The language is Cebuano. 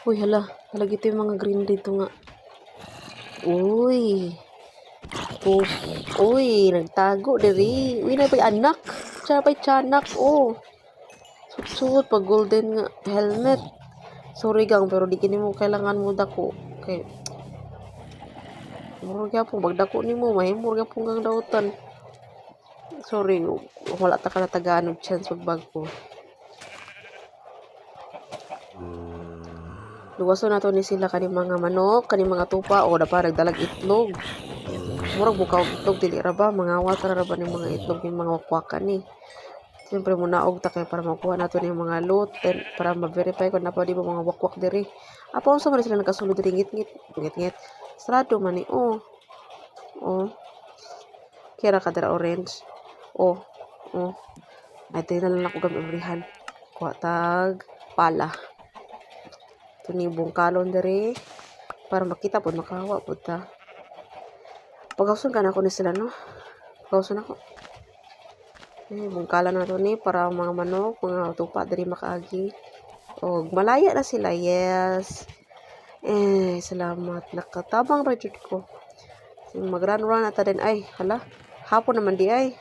Uy, hala. Hala, ito yung mga green dito nga. Uy. Oh, uy, nagtago diri. Uy, naa pa'y anak. Siya pa'y tiyanak, oh. Suot pag golden nga helmet. Sorry gang, pero di kini mo kailangan mo dako. Kay murag gyapon pagdako nimo, mahimo ra gyapon kang dautan. Sorry, wala ta ka natagaan og chance magbag-o. Luwason nato ni sila kani mga manok, kani mga tupa o na pa nagdalag itlog. Murag bukaw itlog, dili ra ba mangawat ra ba ning mga itlog ning mga wakwakan ni. Siyempre munaog ta kay para makuha nato ning mga loot then para ma-verify kung naa pa di ba mga wakwak diri. Apa, unsa man ni sila nakasulod diri ngit-ngit, ngit-ngit. Sarado man ni, oh. Oh. Kira ka dira, orange. Oh. Oh. Ay, na lang ako gamit abrihan. Kuha tag pala. Ito ni bungkalon diri para makita po makahawa po ta. Pagawson ka na ako ni sila, no? Pagawson ako. Eh, bungkalan na to ni para mga manok, mga tupa diri makaagi. Og malaya na sila, yes. Eh, salamat. Nakatabang ra jud ko. Mag-run run ata din. Ay, hala. Hapon naman di ay.